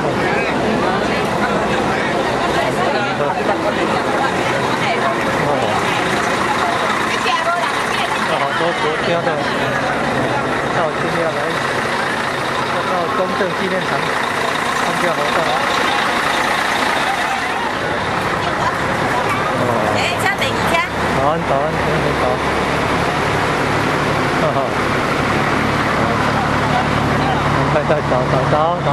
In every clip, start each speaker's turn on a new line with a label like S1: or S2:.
S1: 哦，好多国家的到今天要来，要到中正纪念堂参加活動。哦。
S2: 哎，車第二車。
S1: 早安，早安，同學早。哈哈。快快早早早早。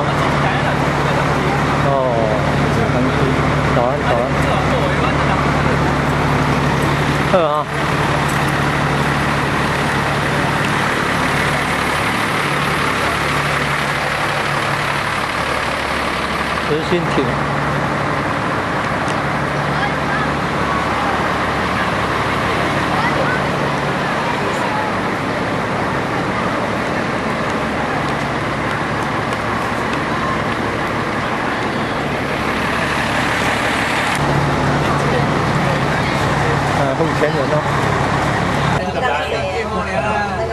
S1: 哦，早安早安。好啊。慈心亭。付錢人哦。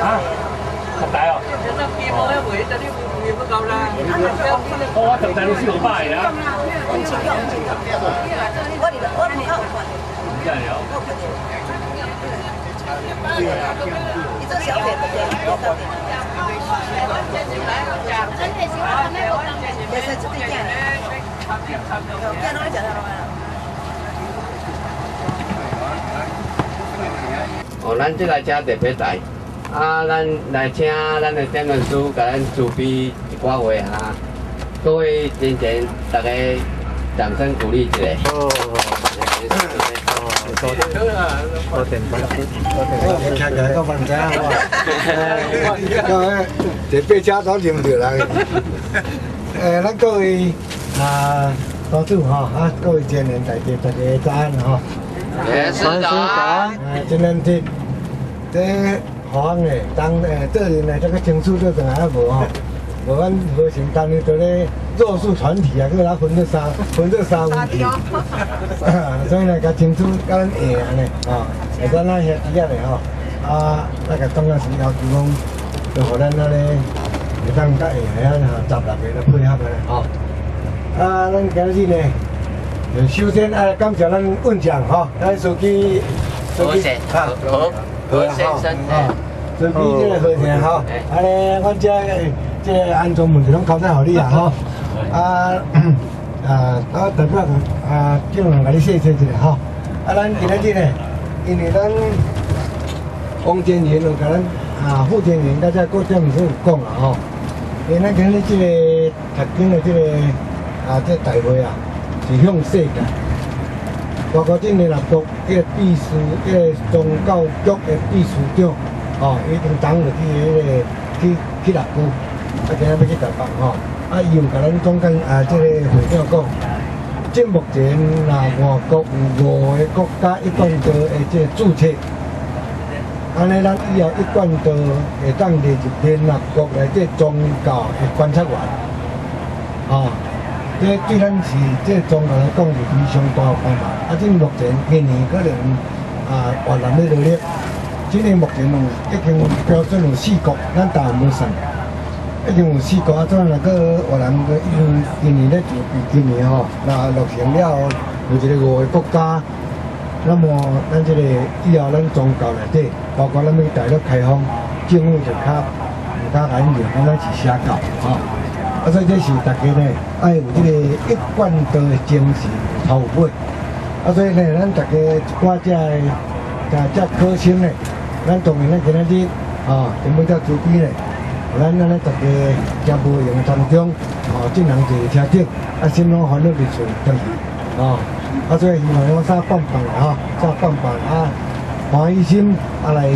S3: 啊？十大哦。我十大你四五百啊。
S2: 我唔夠看。
S3: 真係哦。
S2: 你做小姐對不對？也是這對囝，囝攏愛食啥攏愛。
S4: 哦，咱這台車特別來，啊，咱來請咱的點傳師共咱慈悲一寡話哈，各位先前大家掌聲鼓勵一下。
S1: 哦。多多點多點。
S5: 徛起來都唔知影我，各位坐八車都認著人。咱各位啊，多主吼，啊，各位青年大家大家早安吼。
S4: 師早安。
S5: 真難得，這互阮咧，當做人呢，這個清楚做轉來啊無吼，無阮和成當年做咧弱勢團體啊，閣來分做三分去，所以呢，較清楚，佮咱會按呢，吼，會使咱兄弟仔咧吼，啊，咱個當時要求講，就予咱按呢會當較會遐吼，十六個來配合按呢吼。啊，咱今日呢，首先愛感謝咱院長吼，咱書記，
S4: 何何先生，
S5: 書記這個何先吼，啊咧，阮這這個安全問題攏交代予你啊吼，啊啊，我代表啊，叫人共你謝謝一下吼，啊，咱今仔日呢，因為咱王建仁有共咱啊副建仁佮這郭店長有講啦吼，因為咱今日這個讀經的這個啊這大會啊，是向世界，包括這聯合國這個秘書、這個宗教局的秘書長，吼，已經昨就去彼個去去六區，啊，今仔欲去台北吼，啊，伊有共咱總幹啊，這個會長講，這目前若外國有五个國家一貫道的這個註冊，按呢，咱以後一貫道會當列入聯合國內底宗教的觀察員，吼。這對咱是這宗教來講是非常大的幫忙。啊，這目前今年可能啊越南咧落力，這個目前有已經標準有四國，咱台灣無算，已經有四國啊。怎若閣越南閣已經今年咧籌備，今年吼，若落成了後有一個五個國家，那麼咱這個以後咱宗教內底，包括咱欲大陸開放，政府就較毋敢共𪜶認，講咱是邪教吼。啊，所以這是大家呢，愛有這個一貫道的精神頭尾。啊，所以呢，咱大家一寡這個、這考生呢，咱當然咱今仔日啊，全部遮慈悲呢，咱按呢大家誠無閒當中，哦，眾人坐車頂，啊，心攏煩惱佇厝轉去，哦，啊，所以希望講早放放吼，早放放啊，歡喜心啊來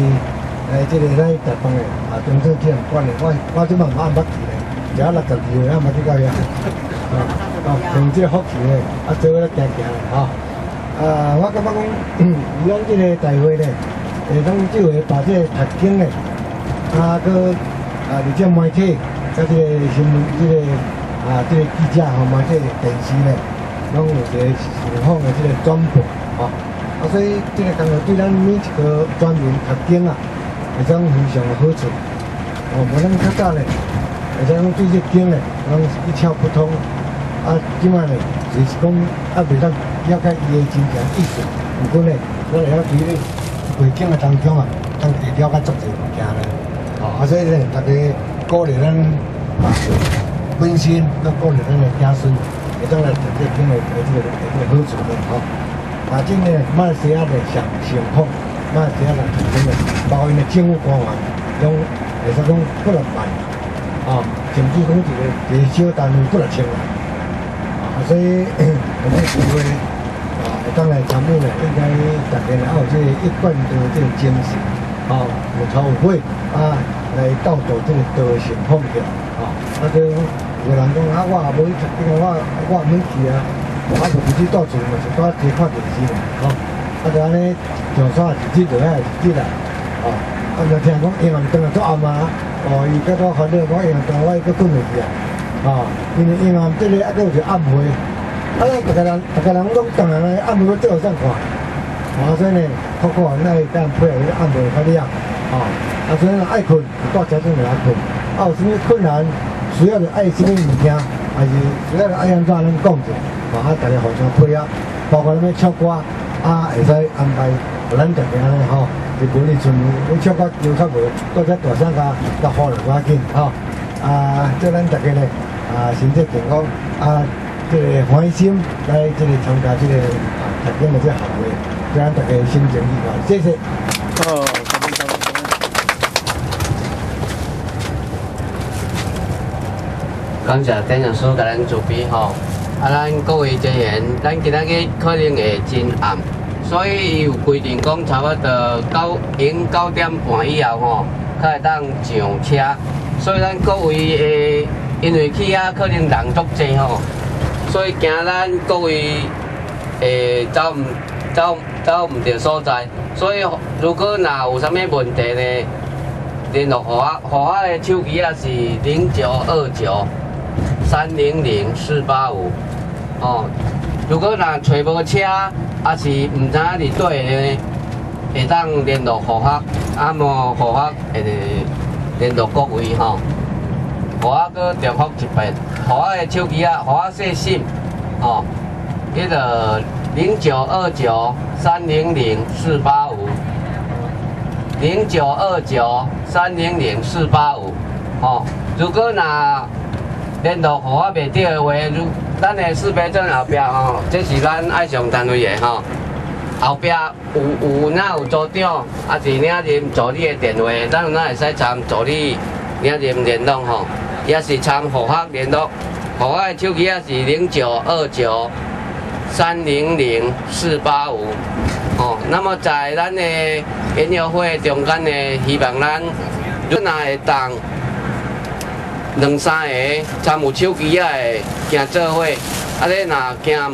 S5: 來這個咱台北的啊，中正紀念館的，我這擺嘛毋捌去咧。食62歲，還毋捌去到遐，啊，哦，用這個福氣咧，啊，做伙咧行行咧，吼，啊，我感覺講，以咱這個大會咧，會當這回把這個讀經咧，啊，閣啊，而且媒體，佮這個新聞，這個啊，這個記者吼，媒體電視咧，攏有一個受訪的這個轉播，吼，啊，所以這個工作對咱每一個專門讀經啊，會當非常的好處，哦，無咱較早咧。而且講對這經咧，攏是一竅不通，啊，這擺呢，就是講啊，袂當了解伊的真正意思，毋過呢，咱會曉佇咧背景的當中啊，當會了解足濟物件咧。哦，啊，所以呢，大家鼓勵咱啊，本身，閣鼓勵咱的子孫，會當來得這經的這個好處咧，吼。啊，這個馬來西亞的上上好，馬來西亞的真的，包括𪜶的政府官員，攏會使講幾若萬，啊，甚至講一個一個小單位幾若千萬。啊，所以有這個機會啊，會當來參與呢，應該大家呢，愛有這個一貫的這個精神，啊，有頭有尾，啊，來鬥做這個道成風氣，啊，啊，這有個人講啊，我也無去讀，你講我也毋去啊，我就不去蹛厝嘛，是蹛坐看電視嘛，吼，啊，就按呢上山一日就遐一日啦，哦，啊，就聽講永暗轉來足暗啊，哦，伊較多煩惱講永暗轉來我閣睏袂去啊，哦，因為永暗這個啊，閣有一個暗會，啊，逐家人攏轉來暗會閣做予啥看？啊，所以呢，透過咱會當配合彼個暗會較了，哦，啊，所以若愛睏，蹛車陣就來睏，啊，有啥物困難，需要著愛啥物物件，還是需要著愛按怎，咱講者，啊，大家互相配合，包括咱欲唱歌，啊，會使安排，予咱大家按呢吼，佇無哩村欲唱歌招較無，蹛遮大聲共共呼落較緊吼，啊，祝咱大家呢，啊，身體健康，啊，這個歡喜心來這個參加這個啊，讀經的這個學會，祝咱大家心情愉快，謝謝。
S1: 哦，感恩感恩感恩。
S4: 感謝典老師共咱慈悲吼，啊，咱各位職員，咱今仔日可能會真暗，所以伊有規定講差不多9點半以後吼，才會當上車。所以咱各位的，因為去遐可能人足濟吼，所以驚咱各位會走毋著所在。所以如果若有啥物問題呢，聯絡予我，予我的手機仔是0929-300-485，哦。如果若揣無車，抑是毋知影佇佗呢，會當聯絡予我，啊無予我會聯絡各位吼。予我閣重複一遍，予我的手機仔，予我細心，吼，彼個0929-300-485，0929-300-485，吼。如果若聯絡予我袂著的話，如咱的識別證後壁吼，這是咱愛上單位的吼。後壁有哪有組長，抑是領任助理的電話，咱有哪會使參助理領任聯絡吼，也是參護學聯絡。護學的手機仔是0929-300-485，吼。那麼在咱的研友會中間呢，希望咱若會當兩三個參有手機仔的行做伙，啊，你若驚毋？